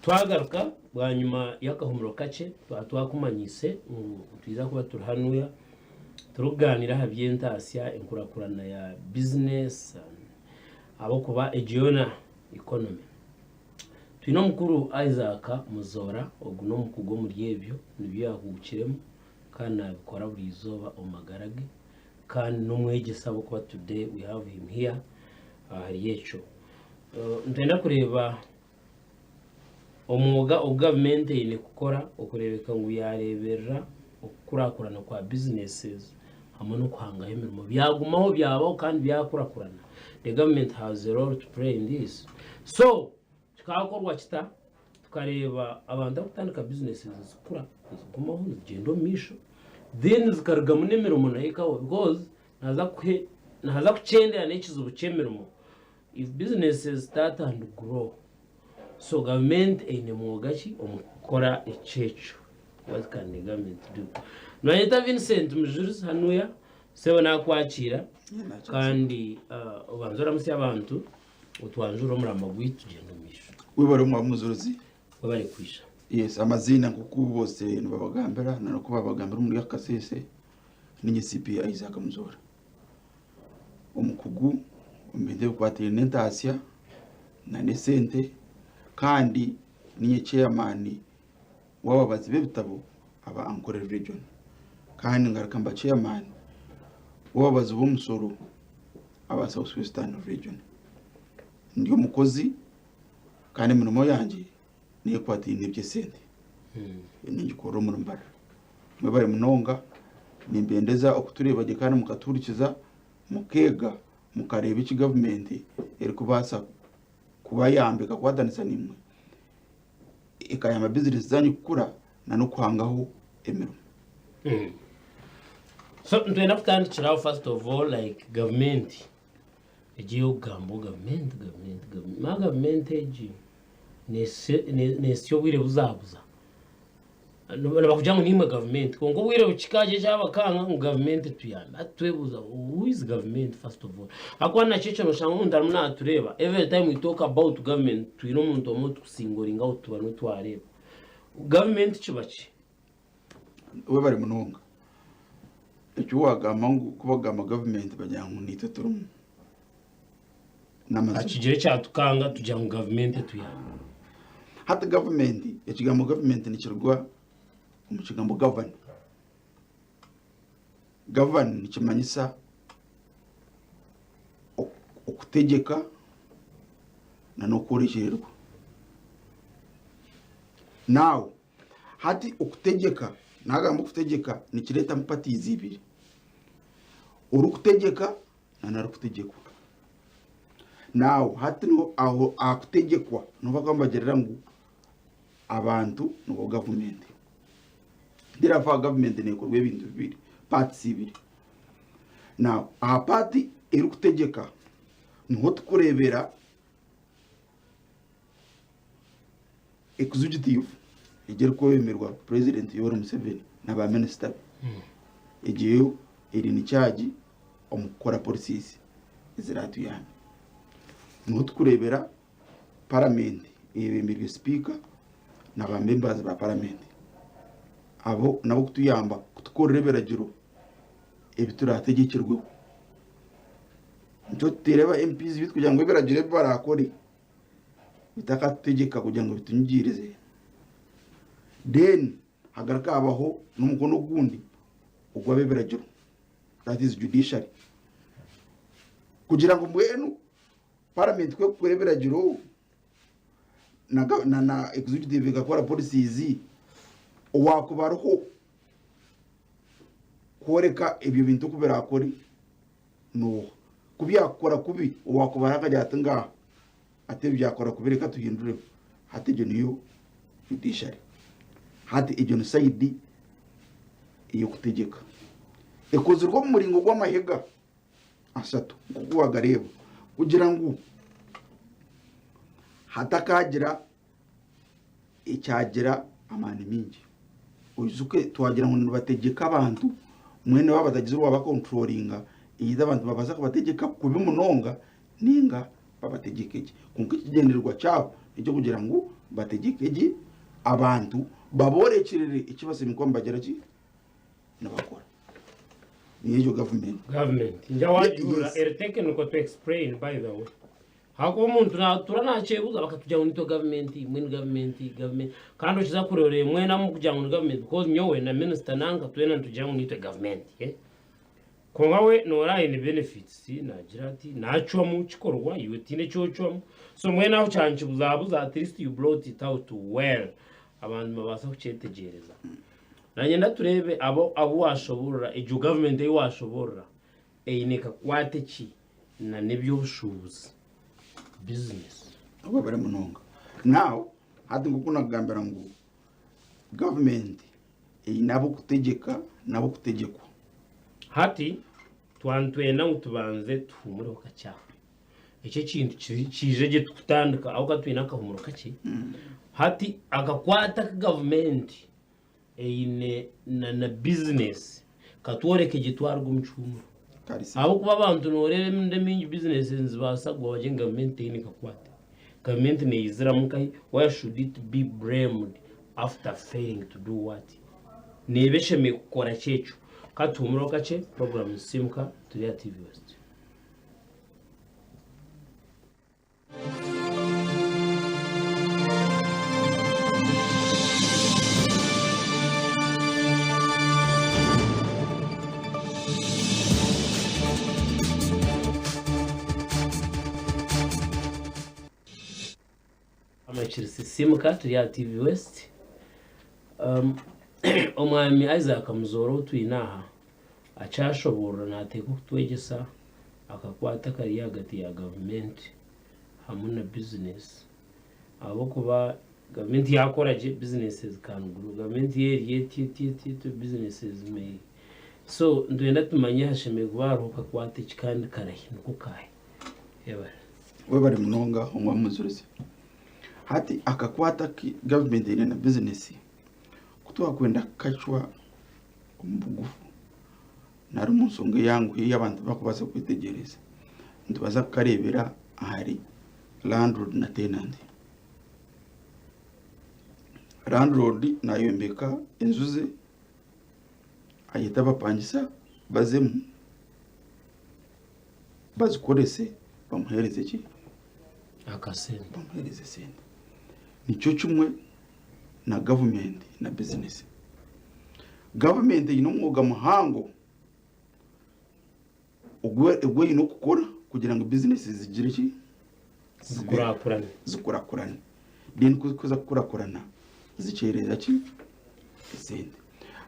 Twagaruka bwanyima y'akahumuro kakye, twaba twakumanyiise ngu nitwija kuba turi hanuya turikugaaniira aha by'entaasya, enkurakurana ya bizinesi ahabw'okuba egyo yoona economy. Twine omukuru Isaac Muzoora, ogu n'omukugu omuri ebyo, nibyo yaahugukiremu kandi naabikora buri izooba omu magara ge kandi n'omwegyesa ahabw'okuba today we have him here ahari ekyo. Nitwenda kureeba Omwoga ogu gavumenti eine kukora okureebeka ngu yaareeberera okukurakurana kwa businesses hamwe n'okuhangaho emirimo byagumaho byabaho kandi byakurakurana. The government has a role to play in this. So, kikakorwa kita? Tukareeba abantu abakutandika businesses nizikura, nizigumaho, nizigyenda omu maisho then zikarugamu n'emirimo nayo ekabaho because nihaza kuhe nihaza kukyendera n'ekizibu ky'emirimo. If businesses start and grow so government eine mwoga ki omu kukora ekyekyo what can the government do Nibanyeta Vincent Mujurizi hanuya sebo nakwakiira kandi uh, obanze oramusye abantu otwanjure omurama gwaitu tugyende omu maisho Webare omwami Mujurizi. Webare kwija. Yes, amaziina nk'oku bose nibabagambira na n'oku babagambira omuri aka kasese ninye CP Isaac Muzoora. Omukugu omu bintu ebikwatiraine n'entaasya n'esente kandi niinye chairman w'ababazi b'ebitabo aba Ankole region kandi ngaruka mba chairman w'ababazi b'omushoro aba South Western region. Ndi omukozi kandi emirimo yangye n'ekwatiraine n'eby'esente ningikorera omuri Mbarara. Mwebare munonga, nimbendeza okutureeba gye kandi mukatuhurikiza, mukeega, mukareeba eki gavumenti erikubaasa kubayamba ekakwatanisa naimwe, ekayamba bizinesi zaanyu kukura n'okuhangaho emirimo. So nitwenda kutandikira aho first of all like gavumenti egi ey'okugamba gavumenti gavumenti gavumenti manya gavumenti egi neesya obwire buzabuza. Nibakugira ngu niimwe gavumenti kwonka obwire bukika gye kyabakanga ngu gavumenti etuyambe. Hati twebuuza who is gavumenti first of all? Ahakuba nakyo ekyo noshanga omuntu arimu natureeba every time we talk about government twine omuntu omwe otukusingoringa out tuba niwe twareeba. Gavumenti kiba ki? Webare munonga. Eki wagamba ngu ku bagamba gavumenti bagira ngu niitwe turimu. N'amazima. Hakigira ekyatukanga tugira ngu gavumenti etuyambe. Hati gavumenti, ekigambo gavumenti nikiruga omu kigambo govern. Govern nikimanyisa okutegyeka n'okworekyererwa. Now hati okutegyeka, nagamba okutegyeka nikireetamu parties ibiri, orikutegyeka n'orikutegyekwa. Now hati aho aha kutegyekwa niho bakaba nibagirira ngu abantu nibo gavumenti. Therefore gavumenti neekorwa ebintu bibiri, parts ibiri. Now aha part erikutegyeka niho turikureebera Executive egyo erikwebemerwa Purezidenti Yoweri Museveni na ba minisita be. Egyo yo eri in charge omu kukora policies eziratuyambe. Niho turikureebera paramenti eyebembirwe sipiika na ba members ba paramenti. Abo nabo kutuyamba kutukorera ebiragiro ebi turategyekyerweho. Nikyo tuteire aba MPs beitu kugira ngu ebiragiro ebi barakore bitakatutegyeka kugira ngu bitunyigirize. Then hagaruka habaho n'omukono ogundi ogw'ab'ebiragiro that is judiciary kugira ngu mbwenu parliament ku ekukora ebiragiro na ga- na na executive ekakora policies owaakuba ariho kworeka ebyo bintu oku biraakore n'oha? Ku byakukora kubi, owaakubara akagira ati, Ngaaha, hati ebi byakora kubi reka tuhindureho. Hati egyo niyo judiciary. Hati egyo ni sayidi ey'okutegyeka. Ekozirwe omu muringo gw'amahega ashatu nk'oku waagareeba kugira ngu hatakaagira ekyagira amaani maingi. Oijuke twagira ngu nibategyeka abantu mbwenu baaba batagizire owaabakonturoringa either abantu nibabaasa kubategyeka kubi munonga nainga babategyeke gye. Kwonka ekigyendererwa kyabo n'eky'okugira ngu Bategyeke gye abantu baborekyerere eki bashemereire kuba nibagira ki? Nibakora. Niyo egyo gavumenti. Government. Nja wagiwurira eri technical to explain by the way. Ahakuba omuntu natura nakyebuza bakatugira ngu nitwe gavumenti mbwenu gavumenti gavumenti kandi okiza kureeba mwena mukugira ngu ni gavumenti because nyowe na minisita nanka twena nitugira ngu nitwe gavumenti eh. Kwonka we noora aine benefits nagira ati nacwamu kikorwa iwe tihaine eki ocwamu so mbwenu aho kyankibuzabuza at least you brought it out well abantu nibabaasa kukyetegyereza. Nanyenda tureebe abo abu washoborora egyo gavumenti ei washoborora eine kakwate ki na n'eby'obushuubuzi, business. Webare munonga. Now hati nk'oku nakugambira ngu gavumenti eine ab'okutegyeka n'ab'okutegyekwa. Hati twaba nitwenda ngu tubanze tuhumureho kakye aho. Eki ekintu kiije gye tukutandika ahabw'okuba twine akahumuro kakye. Hati akakwate aku gavumenti eine na bizinesi katworeke gye twaruga omu kihumuro. Ahabw'okuba abantu nooreeba emirundi emingi bizinesi nizibaasa kugwa bagire ngu gavumenti teine kakwate. Gavumenti neeyiziramu nkahi? Why should it be blamed after failing to do what? Neeba eshemereire kukora ki ekyo? Ka tuhumureho kakye, puroguraamu Nisiimuka turi aha TV West. Amakirisisimka turi aha TV West. Um, omwami Isaac Muzoora ou twine aha akyashoboorora naateekwa kutwegyesa akakwate akari ahagati ya gavumenti hamwe na bizinesi ahabw'okuba gavumenti yaakora gye businesses can grow, gavumenti y'eri eti eti eti eti businesses may so nitwenda tumanye hashemereire kuba hariho kakwate ki kandi karahi niko kaahi. Yebare. Webare munonga omwami Muzurizi. Hati akakwate aku gavumenti eine na bizinesi ku twakwenda kukacwa omu bugufu nari omu nshonga eyanguhi ei abantu barikubaasa kwetegyereza, nitubaasa kukareebera ahari landlord na tenant. Landlord nayombeka enju ze, ayeta abapangisa bazemu bazikorese bamuheereze ki? Akasente. Bamuheereze sente. Nikyo kimwe na gavumenti na bizinesi. Gavumenti eine omwoga muhango ogu ogu eine okukora kugira ngu bizinesi zigire ki? Zikurakurane. Zikurakurane. Then ku zikuza kukurakurana zikyereza ki? Esente.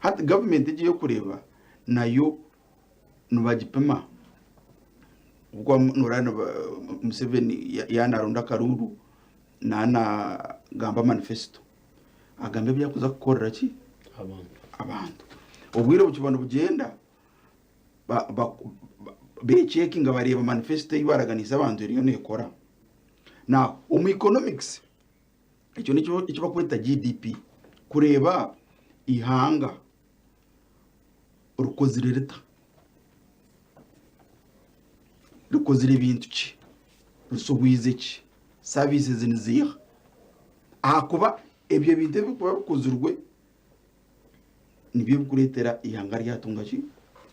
Hati gavumenti egi ey'okureeba nayo nibagipima ahabw'okuba noreeba Museveni yaaba naronda akaruuru naaba nagamba manifesito agamba ebi arikuza kukorera ki? Abantu. Obwire bukiba nibugyenda becekinga bareeba manifesito ei baraganiise abantu eriyo nekora. Now omu economics ekyo nikyo eki barikweta GDP kureeba eihanga rikozire rita? Rikozire bintu ki? Rishobwize ki? Services niziiha? Ahakuba ebyo ebintu ebirikuba bikozirwe nibyo birikureetera eihanga ryatunga ki?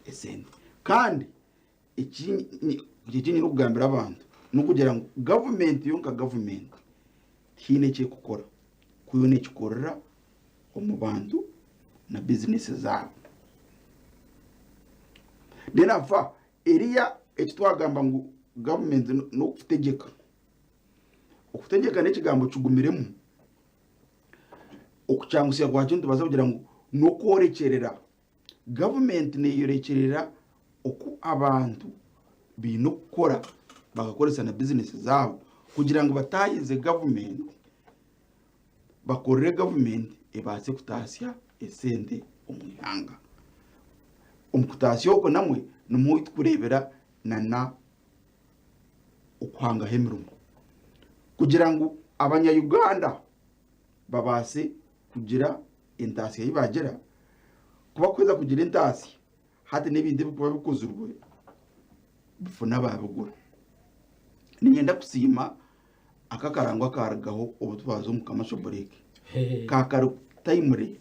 Esente. Kandi eki eki nyine kugambira abantu n'okugira ngu gavumenti yo nka gavumenti tihaine eki erikukora, ku yo neekikorera omu bantu na bizinesi zaabo. Then afa eriya eki twagamba ngu gavumenti n'okutegyeka. Okutegyeka n'ekigambo kigumiremu. Okukyangusya kwakyo nitubaasa kugira ngu n'okworekyerera. Gavumenti neeyorekyerera oku abantu baine kukora bakakoresa na bizinesi zaabo kugira ngu bataahize gavumenti bakorere gavumenti ebaase kutaasya esente omu ihanga. Omu kutaasya okwo namwe nimwo turikureebera nana okuhangaho emirimo kugira ngu abanya Uganda babaase kugira entaasya ei baagira. Ku barikuheza kugira entaasya, hati n'ebintu ebirikuba bikozirwe bifuna abaabigura. Niinyenda kusiima. Aka akarango akarugaho obu twaza omu commercial break ka kari timely.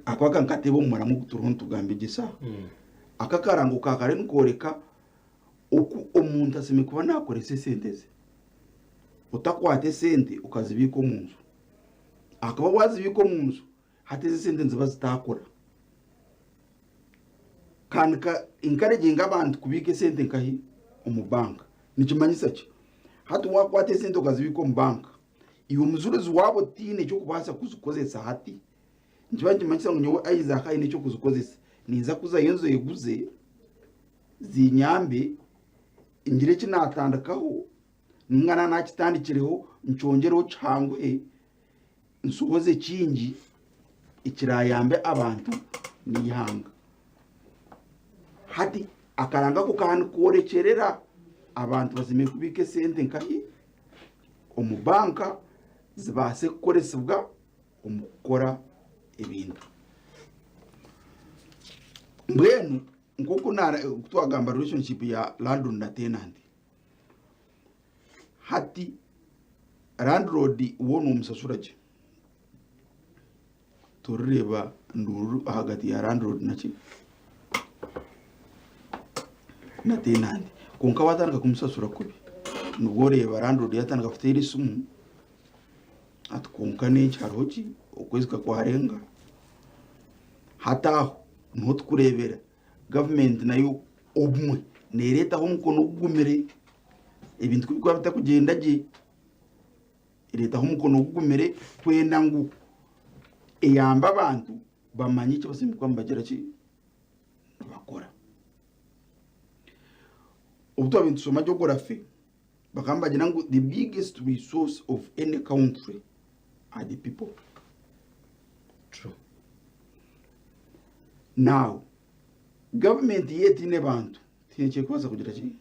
Ako aka nkateeba omu muramwa ogu turiho nitugamba egi eshaaha. Aka akarango ka kare nikooreka oku omuntu ashemereire kuba naakoresa esente ze. Otakwata esente okazibiika omu nju. Ahakuba waazibiika omu nju, hati ezi esente niziba zitaakura. Kandi ka encouraginga abantu kubiika esente nkahi? Omu banka. Nikimanyisa ki? Hati waakwata esente okazibiika omu banka, iwe omujurizi waaba otaine eky'okubaasa kuzikozesa hati, nikiba nikimanyisa ngu nyowe Isaac aine eky'okuzikozesa, ninza kuzayo nzeeguze, ziinyambe, ngire eki naatandikaho, nainga naaba naakitandikireho nkyongyereho kihanguhe, nshohoze kingi ekirayambe abantu n'eihanga. Hati akaranga ako kaba nikoorekyerera abantu basemeriire kubiika esente nkahi? Omu banka zibaase kukoresibwa omu kukora ebintu. Mbwenu nk'oku twagamba relationship ya landlord na tenant, Hati landlord we nomusasura gye torireeba nduuru ahagati ya landlord naki na tenant kwonka watandika kumusasura kubi nibwo oreeba landlord yatandika kuteera esimu ati kwonka nenki hariho ki okwezi kakwarenga hati aho niho tukureebera Gavumenti nayo obumwe neereetaho omukono ogugumire, ebintu ku birikuba bitakugyenda gye, ereetaho omukono ogugumire kwenda ngu eyambe abantu bamanye eki bashemereire kuba nibagira ki, nibakora. Obu twabaire nitushoma geography bakaba nibagira ngu the biggest resource of any country are the people. True. Now, gavumenti yo etaine bantu tihaine eki erikubaasa kugira ki?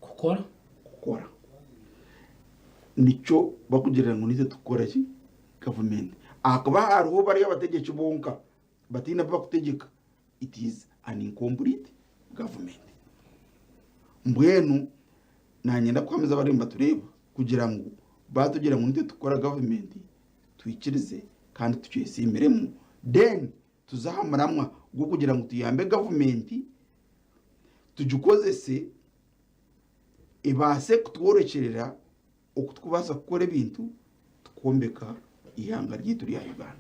Kukora. Kukora. Nikyo barikugirira ngu naitwe tukukora ki? Gavumenti. Ahakuba hariho bari abategyeki bonka bataine abu barikutegyeka, it is an incomplete government. Mbwenu nanyenda kuhamiza abariyo nibatureeba kugira ngu baatugira ngu naitwe tukukora gavumenti, twikirize kandi tukyesiimiremu then tuze aha muramwa gw'okugira ngu tuyambe gavumenti tugikozese ebaase kutworekyerera oku turikubaasa kukora ebintu tukwombeka eihanga ryaitu rya Uganda.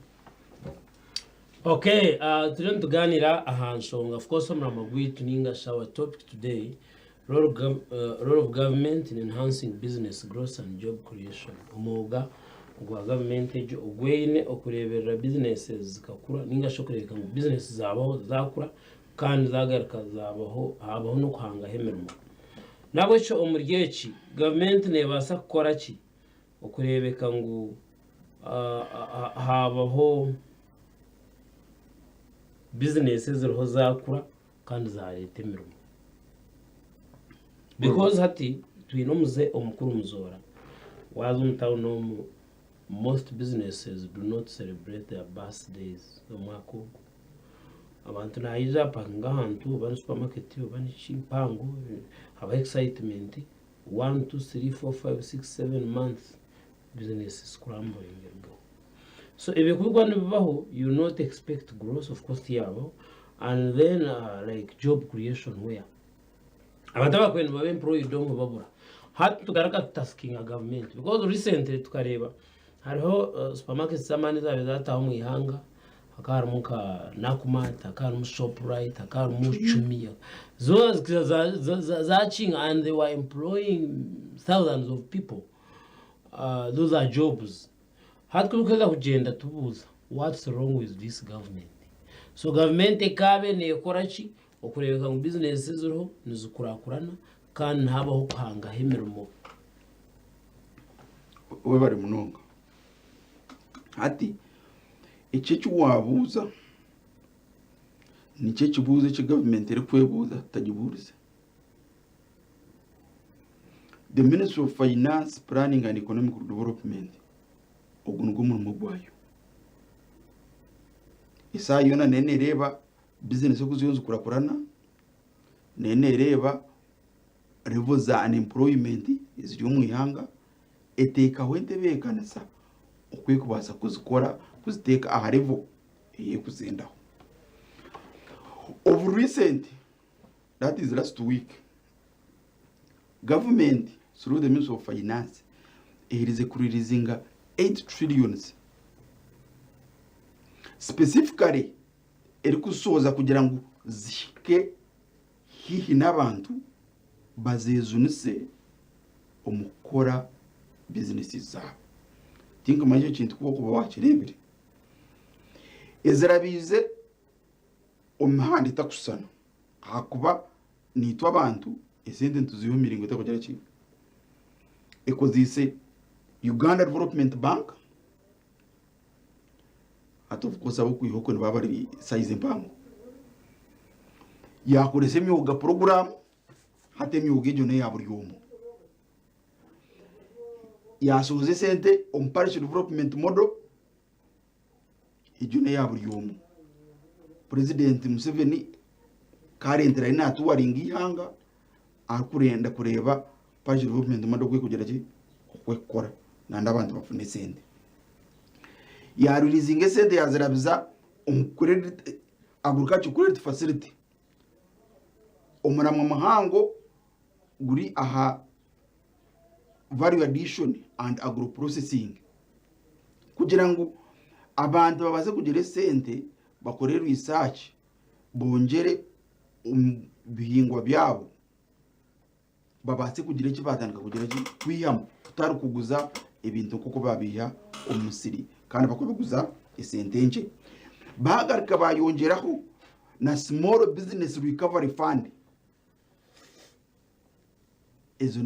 Okay, turiyo nitugaanira aha nshonga of course omuramwa gwaitu ninga shi our topic today role, gov, role of government in enhancing business growth and job creation omwoga gwa gavumenti egyo ogweine okureeberera businesses zikakura ninga shi okureebeka ngu business zaabaho zaakura kandi zaagaruka zaabaho haabaho n'okuhangaho emirimo. N'ahabw'ekyo omuri eki gavumenti neebaasa kukora ki okureebeka ngu haabaho bizinesi eziriho zaakura kandi zaareeta emirimo? Because hati twine omuze omukuru muzoora, waaza omu tawuni omu most businesses do not celebrate their birthdays omwaka ogu. Abantu naija apakinga ahantu oba ni supermarket oba niki mpango habaho excitement one, two, three, four, five, six, seven months business scrambling erugeho. So ebyo kubikuba nibibaho you not expect growth of course tiyabaho and then like job creation where abantu abakubaire nibaba employed omwe babura. Hati tugaruka tutasikinga gavumenti because recently tukareeba hariho supermarkets z'amaani ezaabaire zaataaha omu ihanga hakaba harimu nka Nakumatt, hakaba harimu Shoprite, hakaba harimu Chumia zoona zikaija zaakinga and they were employing thousands of people those are jobs. Hati ku turikuheza kugyenda tubuuza what's wrong with this government? So gavumenti ekaaba neekora ki okureebeka ngu bizinesi eziriho nizikurakurana kandi nihabaho okuhangaho emirimo. Webare munonga. Hati eki eki waabuuza nikyo ekibuuzo eki gavumenti erikwebuuza tutagibuurize. The Ministry of Finance, Planning and Economic Development ogu nigwo murimo gwayo. Esaaha yoona neyo nereeba bizinesi oku ziriyo nizikurakurana, neyo nereeba. Level za unemployment eziri omu ihanga, eteekaho entebeekanisa oku erikubaasa kuzikora kuziteeka aha level ei erikuzendaho. Of recent, that is last week, government through the ministry of finance eherize kureleasinga 8 trillions specifically erikusohoza kugira ngu zihike haihi n'abantu bazeejunise omu kukora bizinesi zaabo. Tinkumanya ekyo kintu ku orikuba waakireebire. Ezirabiize omu mihanda etakushushana ahakuba naitwe abantu esente nituziiha omu miringo etakugira ki? Ekozeise Uganda Development Bank, hati of course ab'okwiha okwe nibaba bari sayizi mpango. Yaakoresa emyoga puroguraamu, hati emyoga egyo n'eya buri omwe. Yaashohoza esente omu parish development model, egyo n'eya buri omwe. Purezidenti Museveni currently ariyo naatuwaringa eihanga arikurenda kureeba parish development model oku erikugira ki, oku erikukora nandi abantu bafune esente. Yaaririzinga esente yaazirabiza omu credit agriculture credit facility. Omuramwa muhango guri aha value addition and agro processing kugira ngu abantu babaase kugira esente bakore research bongyere omu bihingwa byabo babaase kugira eki baatandika kugira ki kwihamu kutari kuguza ebintu nk'oku babiiha omu musiri kandi bakabiguza esente nkye. Baagaruka baayongyeraho na small business recovery fund. Ezo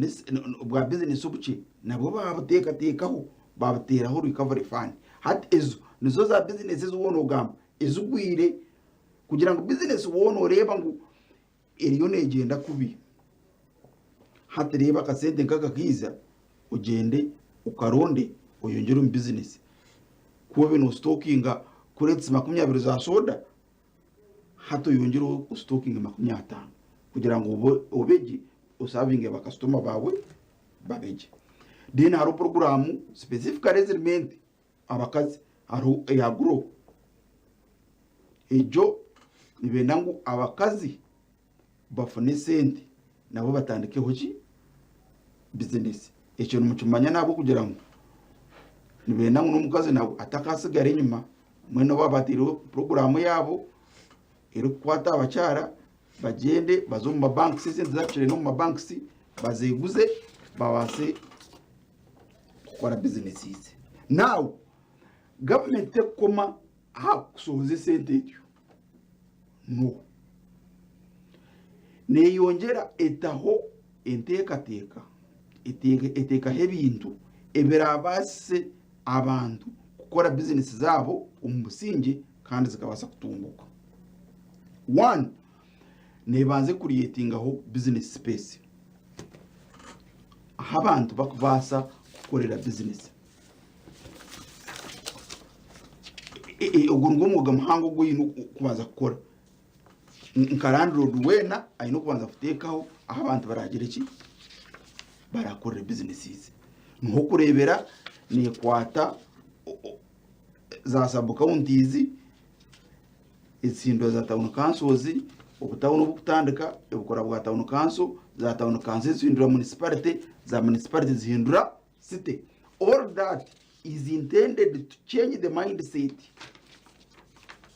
bwa bizinesi obukye nabwo baabuteekateekaho baabuteeraho recovery fund. Hati ezo nizo za bizinesi ezi woona ogamba ezigwire kugira ngu bizinesi woona oreeba ngu eriyo neegyenda kubi, hati reeba akasente nk'aka kaija ogyende okaronde oyongyere omu bizinesi. Ku obe noositookinga kureetisi 20 za sooda, hati oyongyereho ositookinge 50 kugira ngu obe obe gye osaavinge bakasitoma baawe babe gye. Then hariho puroguraamu specifically eziri meant abakazi hariho eya grow. Egyo nibenda ngu abakazi bafune esente nabo batandikeho ki? Bizinesi. Ekyo nimukimanya n'ahabw'okugira ngu nibenda ngu n'omukazi nawe atakaasigara enyima, mbwenu nabo babataireho puroguraamu yaabo erikukwata aha bakyara, bagyende baze omu mabankisi, esente zaapikire n'omu mabankisi bazeeguze babaase kukora bizinesi. Now gavumenti terikukoma aha kushohoza esente etyo. No. Neeyongyera etaho enteekateeka, eteekaho ebintu ebiraabaasise abantu kukora bizinesi zaabo omu busingye kandi zikabaasa kutunguuka. One, neebanza ekuriyetingaho bizinesi sipeesi ahu abantu barikubaasa kukorera bizinesi. Ogwo nigwo mwoga muhango ogu oine kubanza kukora. Nka landiroodi weena aine kubanza kuteekaho ahu abantu baraagire ki? Baraakorere bizinesi ze. Niho orikureebera neekwata za sabu kawuntizi, ezihindura za tawuni kansozi, obutawuni obukutandika ebukora bwa tawuni kanso, za tawuni kanso ezihindura munisiparite, za munisiparite zihindura city. All that is intended to change the mindset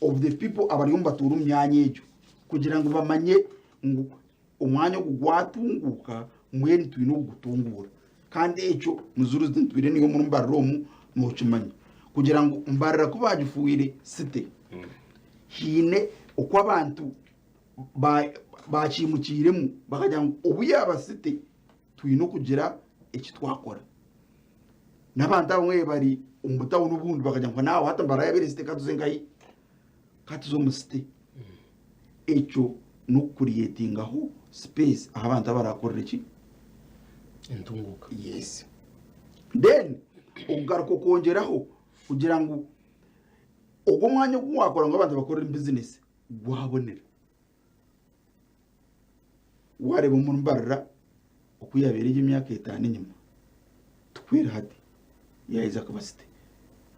of the people abariyo nibatuura omu myanya egyo kugira ngu bamanye ngu omwanya ogu gwatunguuka mbwenu twine okugutunguura. Kandi ekyo Muzuruzi ntwire niiwe omuri Mbarara omu nookimanya. Kugira ngu Mbarara ku baagifuire city, haine oku abantu baakiimukiiremu bakagira ngu obu yaaba city twine okugira eki twakora. N'abantu abamwe bari omu butawuni obundi bakagira ngu naawe hati Mbarara yabaire city ka tuze nkahi? Ka tuze omu city. Ekyo n'okukuriyetingaho space ahu abantu abarakorere ki? Entunguuka. Yes. Then okugaruka okwongyeraho kugira ngu ogwo omwanya ogu wakora ngu abantu bakoreremu bizinesi gwabonera. Wareeba omuri Mbarara. Oku yaabaire eri emyaka etaano enyima tikwo eri hati. Yaaheza kuba site.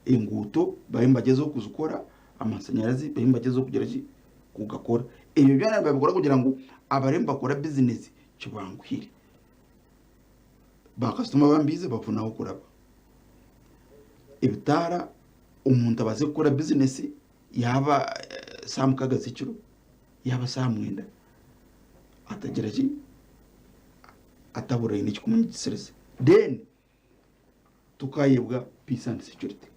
Enguuto bariyo nibagyezaho kuzikora, amashanyarazi bariyo nibagyezaho kugira ki? Kugakora. Ebyo byona nibabikora kugira ngu abariyo nibakora bizinesi kibanguhire. Baakasitoma bambiize bafune ah'okuraba. Ebitaara omuntu abaase kukora bizinesi yaaba saaha mukaaga z'ekiro, yaaba saaha mwenda atagira ki atabura haine ekikumunyigisiiriza. Then tukayebwa peace and security.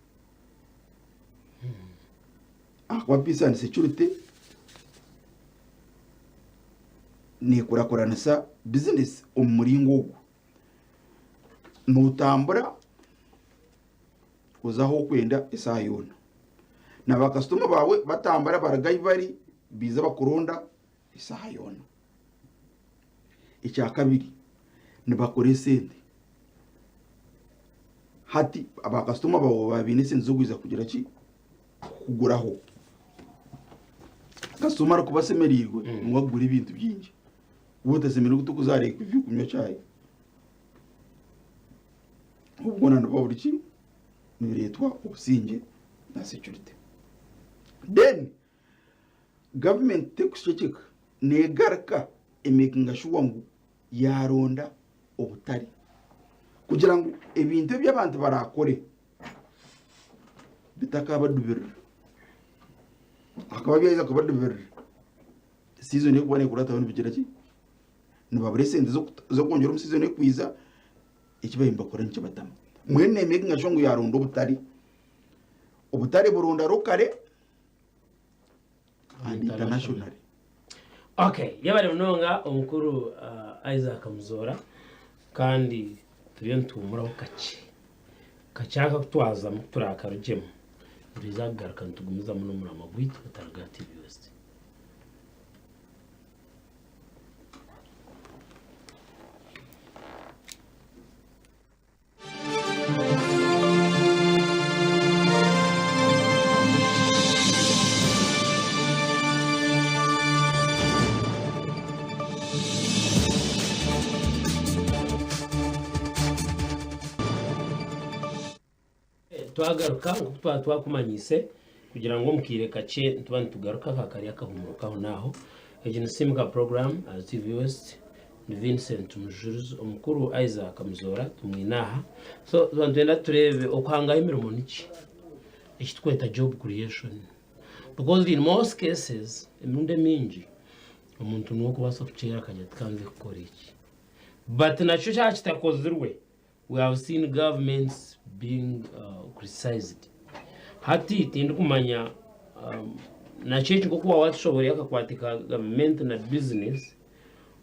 Ahakuba peace and security nekurakuranisa bizinesi omu muringo ogu. Notambura oza ahu orikwenda esaaha yoona. Na bakasitoma baawe batambura baruga ahu bari baija bakuronda esaaha yoona. Ekyakabiri nibakora esente. Hati bakasitoma baawe baaba baine esente z'okwija kugira ki? Kukuguraho. Kasitoma arikuba ashemereirwe niwe akugura ebintu bingi. Waaba otashemereirwe torikuza aha Lake kunywa chai. Obwo nibo buri ki? Nibireetwa obusingye na security. Then gavumenti terikushekeka neegaruka emekinga shuwa ngu yaaronda obutare kugira ngu ebintu ebi abantu baraakore bitakabadubirira. Ahakuba byaheza kubadubirira, sizoni erikuba neekurataho nibigira ki? Nibabura esente z'okwongyera omu sizoni erikwija, eki bariyo nibakora nikibatama. Mbwenu neemekinga shuwa ngu yaaronda obutare. Obutare buronda rokare and internationally. Okay, yebare munonga omukuru Isaac Muzoora kandi turiyo nituhumuraho kakye. Kakye aka kutwazamu kuturakarugyemu nitwiza kugaruka nitugumizamu n'omurimo gwaitu otari gwa TV West. Twagaruka nk'oku twaba twakumanyiise kugira ngu omu kaire kakye nituba nitugaruka aka kari akahumuro kaho naaho. Egi ni Simuka Program aha TV West. Ni Vincent Mujurizi omukuru Isaac Muzoora tumwine aha. So twaba nitwenda tureebe okuhangaho emirimo niki? Eki turikweta job creation. Because in most cases emirundi emingi omuntu niwe orikubaasa kukyera akagira ati kanze kukora eki. But nakyo kyaba kitakozirwe we have seen governments being criticized. Hati tindikumanya nakyo eki nk'oku waaba watushoboreire akakwate ka gavumenti na business,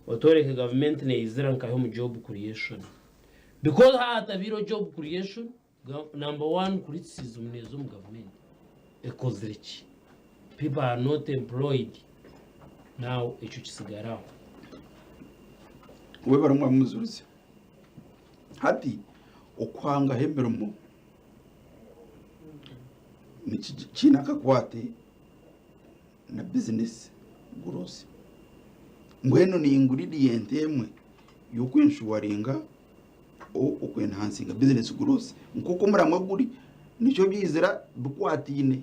otworeke gavumenti neizira nkahi omu job creation. Because haaba hatabaireho job creation, number one criticism neeza omu gavumenti. Ekozire ki? People are not employed. Now ekyo kisigare aho. Webare Mwami Mujurizi. Hati okuhangaho emirimo kiine akakwate na bizinesi growth. Mbwenu ni ingredient emwe y'okwenshuwaringa okwenhansinga bizinesi growth. Nk'oku omuramwa guri, nikyo byizira bikwataine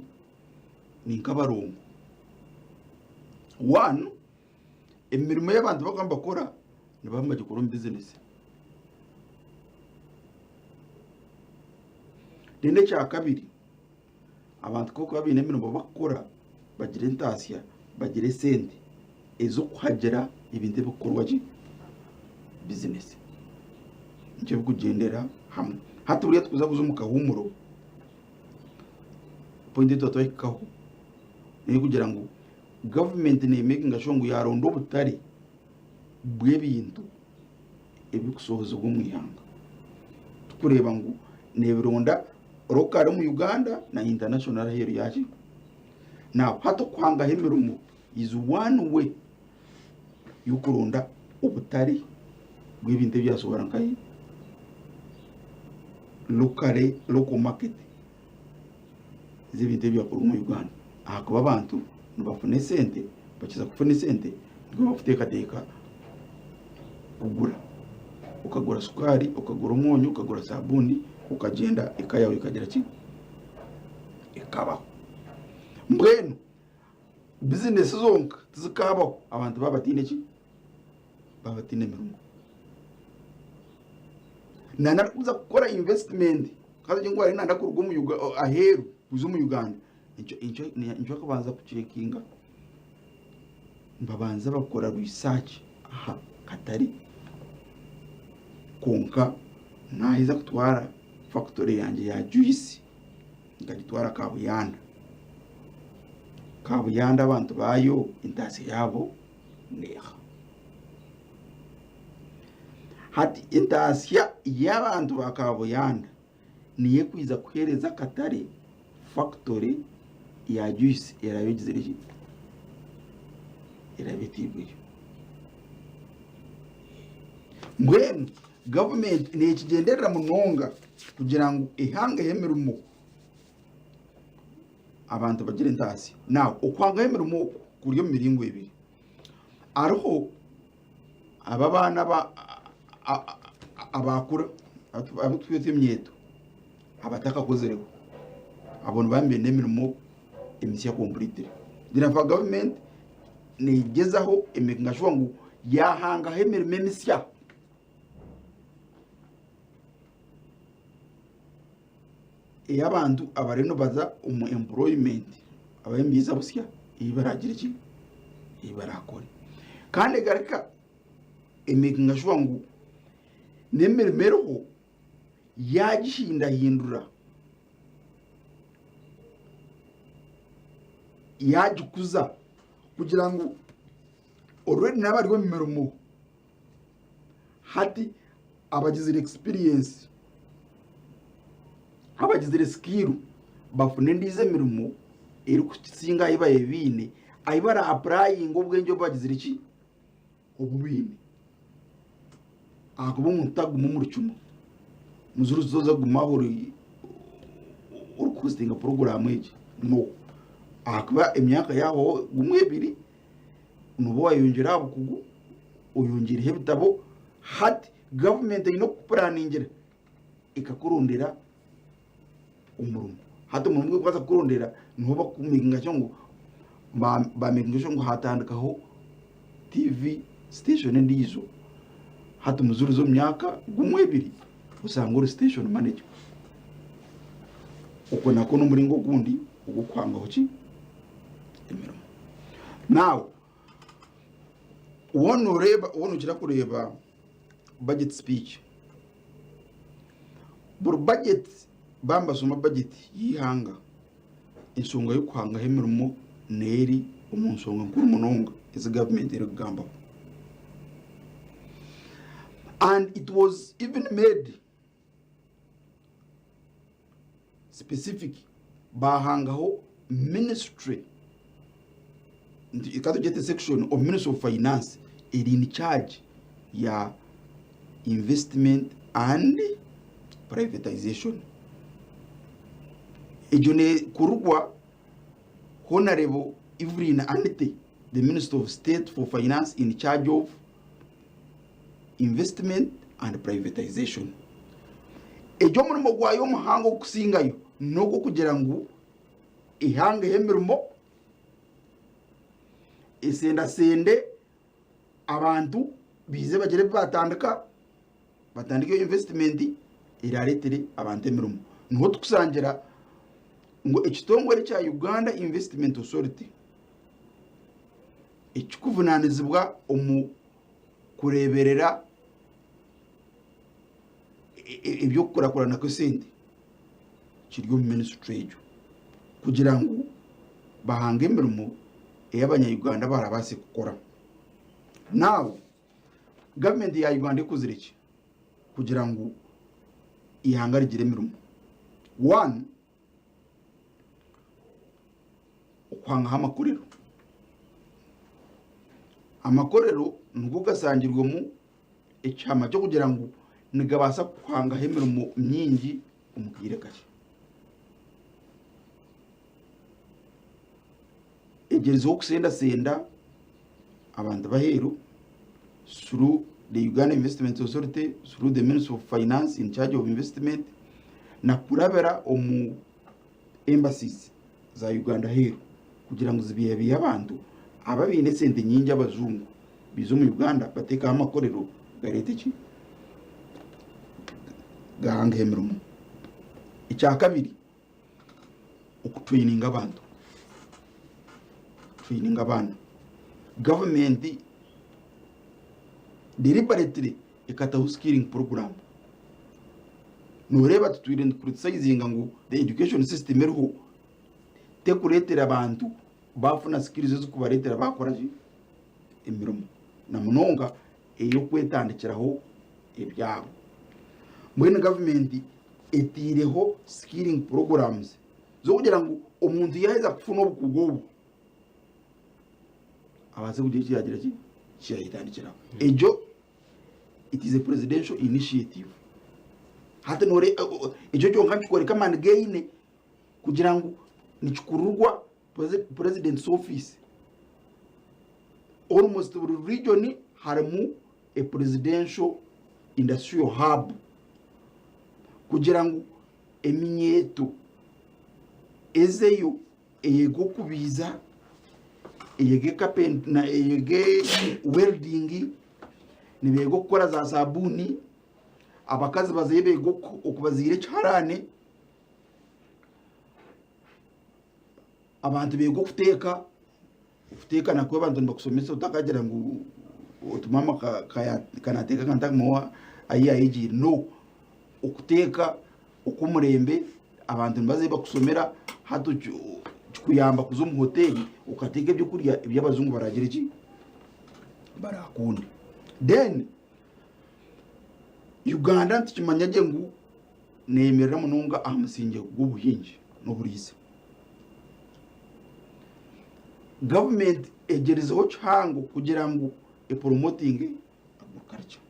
ni nk'abarongo. One, emirimo ei abantu barikuba nibakora nibaba nibagikora omu bizinesi. Then ekyakabiri, abantu ku barikuba baine emirimo barikukora bagira entaasya, bagira esente ez'okuhagira ebintu ebirikukorwa gye bizinesi. Nikyo birikugyendera hamwe. Hati buriya turikuza kuza omu kahuumuro, pointi ei tuba twahikaho n'ey'okugira ngu gavumenti neemekinga shuwa ngu yaaronda obutare bw'ebintu ebirikushohozibwa omu ihanga. Turikureeba ngu neebironda locally omu Uganda na international aheeru yaaki. Now hati okuhangaho emirimo is one way y'okuronda obutare bw'ebintu ebyasohora nkahi locally local market z'ebintu ebyakorwa omu Uganda ahakuba abantu nibafuna esente bakiza kufuna esente nibwo bakuteekateeka kugura. okagura sukaari, okagura omwonyo, okagura saabuuni, okagyenda eka yaawe ekagira ki? Ekabaho. Mbwenu bizinesi zonka tizikaabaho abantu baaba bataine ki? Baaba bataine mirimo. Nana arikuza kukora investment kandi ngu ariyo nayenda kuruga omu Uga aheeru kuza omu Uganda, ekyo ekyo nikyo arikubanza kucekinga. Nibabanza bakora research aha katare kwonka naheza kutwara factory yangye ya juice nkagitwara Kabuyanda. Kabuyanda abantu baayo entaasya yaabo neeha? Hati entaasya y'abantu ba Kabuyanda niyo erikwija kuheereza akatare fakitori ya juyisi eraabe egizire ki? Eraabe etairweyo. Mbwenu gavumenti neekigyenderera munonga kugira ngu ehangeho emirimo abantu bagire entaasya. Nawe okuhangaho emirimo oku kuri omu miringo ebiri. Hariho aba abaana abakura abu turikweta emyeto abatakakozireho abo nibaba nibeenda emirimo emisya completely. Therefore gavumenti negyezaho emakinga sure ngu yahangaho emirimo emisya. Ey'abantu abariyo nibaza omu employment ab'embiiza busya ei baraagire ki? Ei baraakore. Kandi egaruka emakinga sure ngu n'emirimo eriho yaagihindahindura, yaagikuza kugira ngu already n'abari omu mirimo hati abagizire experience, abagizire skill bafune endiijo emirimo erikusinga ahu baabaire baine, ahu bara apurayinga obwengye obu bagizire ki? Obu baine. Ahakuba omuntu taguma omuri kimwe, muziruzi oza kuguma aho ori orikuhositinga puroguraamu egi, no. Ahakuba emyaka yahwaho gumwe ebiri, nooba waayongyera aha bukugu, oyongyeireho ebitabo, hati gavumenti eine kukupuraningira ekakurondera omurimo. Hati omurimo ogu erikubaasa kukurondera niho bakumekinga sure ngu bamekinga sure ngu haatandikaho TV station endiijo, hati muzurize omu myaka gumwe ebiri oshange ori station manager. Ogwo nagwo n'omuringo ogundi ogw'okuhangaho ki? Emirimo. Now waaba nooreeba waaba nookira kureeba budget speech, buri budget baaba nibashoma budget y'eihanga, enshonga y'okuhangaho emirimo neeri omu nshonga nkuru munonga ezi gavumenti erikugambaho. And it was even made specific baahangaho ministry reka tugyete section of ministry of finance eri in charge ya investment and privatization. Egyo neekorwa Honarebo Evelyn Anite, the minister of state for finance in charge of Investment and Privatization. Egyo omurimo gwayo omuhango ogurikusingayo n'ogw'okugira ngu ehangeho emirimo, esendasende abantu baije bagire ebi baatandika, batandike investment eraareetere abantu emirimo. Niho turikushangira ngu ekitongore kya Uganda Investment Authority ekirikuvunaanizibwa omu kureeberera eby'okukurakurana kw'esente kiri omu minisitule egyo kugira ngu bahange emirimo ei abanya-Uganda barabaase kukora. Now gavumenti ya Uganda ekozire ki kugira ngu eihanga rigire emirimo? One, okuhangaho amakorero. Amakorero nigo gashangirwemu ekihama ky'okugira ngu nigabaasa kuhangaho emirimo mingi omu kaire kakye. Egyerizeho kusendasenda abantu b'aheeru through. the Uganda Investment Authority through the Ministry of Finance in charge of investment na kurabira omu embassies za Uganda aheeru kugira ngu zibiihabiihe abantu aba abaine esente nyingi abajungu baije omu Uganda bateekeho amakorero gareete ki? Gahangeho emirimo. Ekyakabiri okutureyininga abantu, kutureyininga abaana. Gavumenti deliberately ekataho skilling program. Noreeba tutwire nitucriticizinga ngu the education system eriho tekureetera abantu bafuna skills ezikubareetera bakora ki? Emirimo. Na munonga ey'okwetandikiraho ebyabo. Mbwenu gavumenti etaireho skilling programs z'okugira ngu omuntu yaaheza kufuna obukugu obu, abaase kugira eki yaagira ki? Eki yaayetandikiraho. Egyo it is a presidential initiative. Hati noore ekyo kyonka nikikworeka amaani geine kugira ngu nikikururwa president's office. Almost buri region harimu a presidential industrial hub kugira ngu eminyeeto ezeyo eyege okubiiza, eyege carpentry, eyege welding, nibeega okukora za sabuuni, abakazi bazeyo beege okubaziira ekiharaani, abantu beege okuteeka. Okuteeka nakwo abantu nibakushomesa otakagira ngu oti maama ka nateeka ka ntakumanya ahu yayegiire. No, okuteeka okw'omurembe abantu nibaza bakusomera hati kikuyamba kuza omu hoteeri okateeka ebyokurya ebi abajungu baragire ki? Barakunde. Then Uganda nitukimanya gye ngu neyemerera munonga aha musingye gw'obuhingi n'oburiisa. Gavumenti egyerizeho kihango kugira ngu eporomotinge agriculture.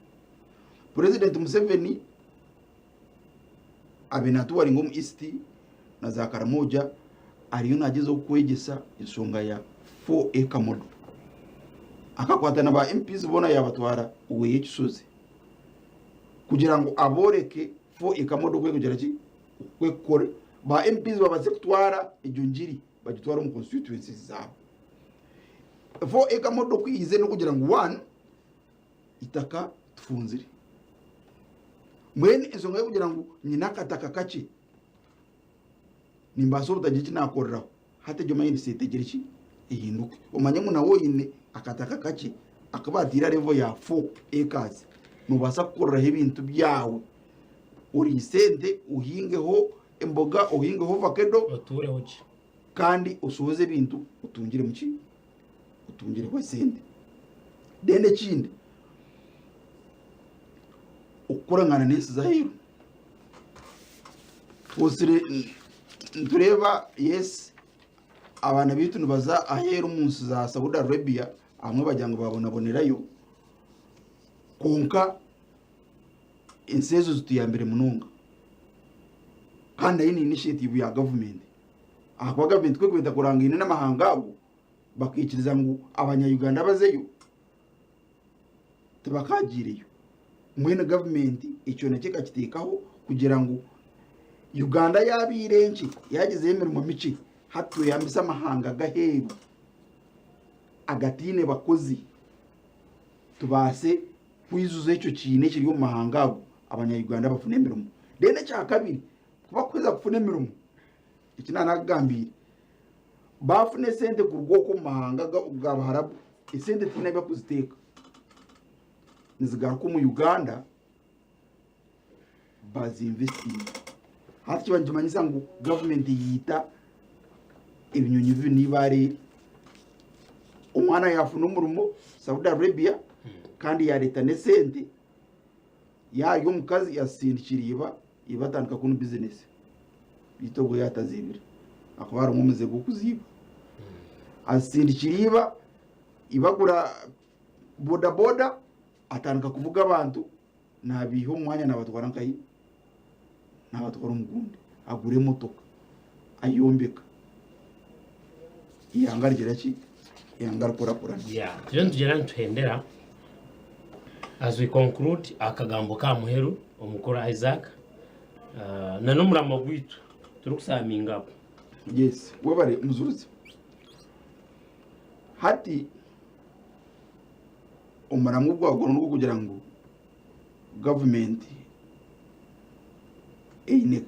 Purezidenti Museveni abaire natuwaringa omu East na za Karamoja ariyo nagyezaho kwegyesa enshonga ya 4 acre model. Akakwata na ba MPs boona yabatwara oweye Kisozi kugira ngu aboreke 4 acre model oku erikugira ki oku ekukora. Ba MPs babaase kutwara egyo ngiri bagitware omu constituencies zaabo. 4 acre model oku eizire n'okugira ngu one eitaka tufunzire. Mbwenu enshonga y'okugira ngu nyine akataka kakye nimbaasa obutagira eki naakoreraho, hati egyo mindset egire ki? Ehinduke. Omanye ngu nawe oine akataka kakye aku baataire aha level ya 4 acres, noobaasa kukoreraho ebintu byawe, oriise ente, ohingeho emboga, ohingeho vakedo Otuureho gye. kandi oshohoze ebintu otungiremu ki? Otungireho esente. Then ekindi, okukorangana n'ensi z'aheeru. Twosire nitureeba yes abaana baitu nibaza aheeru omu nsi za Saudi Arabia abamwe bagira ngu babonabonerayo kwonka ensi ezo zituyambire munonga kandi nayo ni initiative ya gavumenti ahakuba gavumenti ku erikuba etakorangaine n'amahanga ago bakaikiriza ngu abanya Uganda bazeyo tibakaagiireyo. Mbwenu gavumenti ekyo nakyo ekakiteekaho kugira ngu Uganda yaabaire nkye, yaagizeho emirimo mikye, hati tweyambise amahanga g'aheeru agataine bakozi tubaase kwijuza ekyo kiina ekiri omu mahanga ago abanya-Uganda bafune emirimo. Then ekyakabiri, ku bakuheza kufuna emirimo, eki naanakugambiire, baafuna esente kuruga okwo omu mahanga ga Buharabu, esente tihaine ahu barikuziteeka, nizigaruka omu Uganda bazinvesitinga. Hati kiba nikimanyisa ngu gavumenti yaita ebinyonyi bibi n'eibaare eri. Omwana yaafuna omurimo Saudi Arabia kandi yaareeta n'esente, yaarya omukazi yaasindikira iba, iba atandika kunu bizinesi. Beitu obwo yaataziibire ahakuba harimu omuze gw'okuziiba. Azisindikira iba, iba agura bodaboda atandika kuvuga abantu nabaiha omu mwanya nabatwara nkahi? Nabatwara omu gundi. Agura emotoka ayombeka eihanga rigira ki? Eihanga rikurakurana. Yeah, turiyo nitugyenda nituhendera. As we conclude, akagambo ka muheru omukuru Isaac uh, na n'omuramo gwaitu turikusaminga up. Yes, webare muzuruzi. Hati omuramu gwagwo n'ogw'okugira ngu gavumenti eine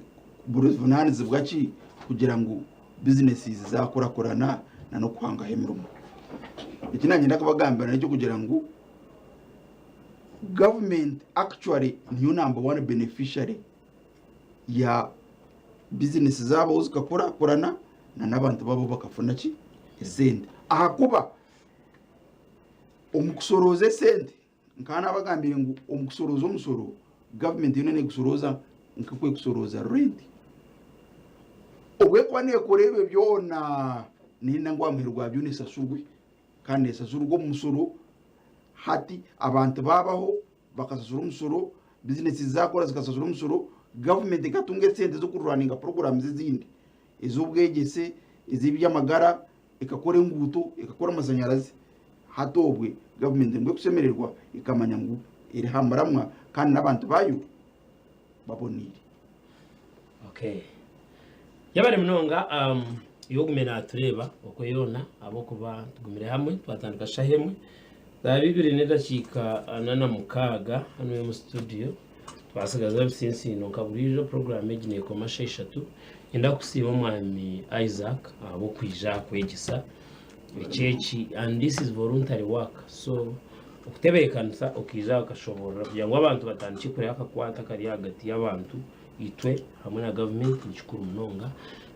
buvunaanizibwa ki kugira ngu bizinesi zaakurakurana n'okuhangaho emirimo. Eki naanye ndikubagambira n'eky'okugira ngu gavumenti actually niyo namba wani beneficiary ya bizinesi zaabaho zikakurakurana n'abantu baabo bakafuna ki esente ahakuba omu kushorooza esente Nkaba naabagambiire ngu omu kushorooza omushoro, gavumenti yoona neegushorooza nk'oku erikushorooza renti. Obu erikuba neekora ebyo byona, neeyenda ngu aha muheru gwa byona eshashurwe kandi neeshashurwa omu mushoro. Hati abantu baabaho bakashashura omushoro, bizinesi zaakora zikashashura omushoro, gavumenti ekatunga esente z'okurwaninga puroguraamu ezindi ez'obwegyese, ez'eby'amagara, ekakora enguuto, ekakora amashanyarazi, hati obwe gavumenti nibwo ekushemererwa ekamanya ngu eri aha muramwa kandi n'abantu baayo baboneire. Okay. Yabare munonga um, iwe ogume natureeba okwe yoona ahabw'okuba tugumire hamwe twatandika shaha emwe zaba ibiri n'edakiika ana na mukaaga hanu omu studio Twasigaza ebitsintsiino nka buriijo puroguraamu egi neekoma shaaha ishatu. Niinyenda kukusiima Omwami Isaac ahabw'okwija kwegyesa eki eki and this is voluntary work so okutebeekanisa okaija okashoboorora kugira ngu abantu batandikye kureeba akakwate akari ahagati y'abantu itwe hamwe na gavumenti ni kikuru munonga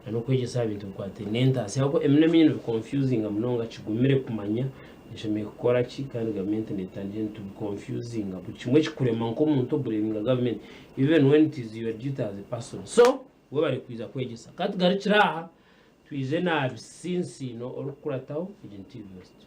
na n'okwegyesa aha bintu bikwataine n'entaasya ahabw'okuba ebimwe n'ebindi nibikonfyuzinga munonga kigumire kumanya Nshemereire kukora ki kandi gavumenti netandikire nitubiconfusinga buri kimwe kikurema nk'omuntu obureminga gavumenti even when it is your duty as a person so webare kwiza kwegyesa katugarukire aha twije nabisinsiino orikukurataho egi ni TV West.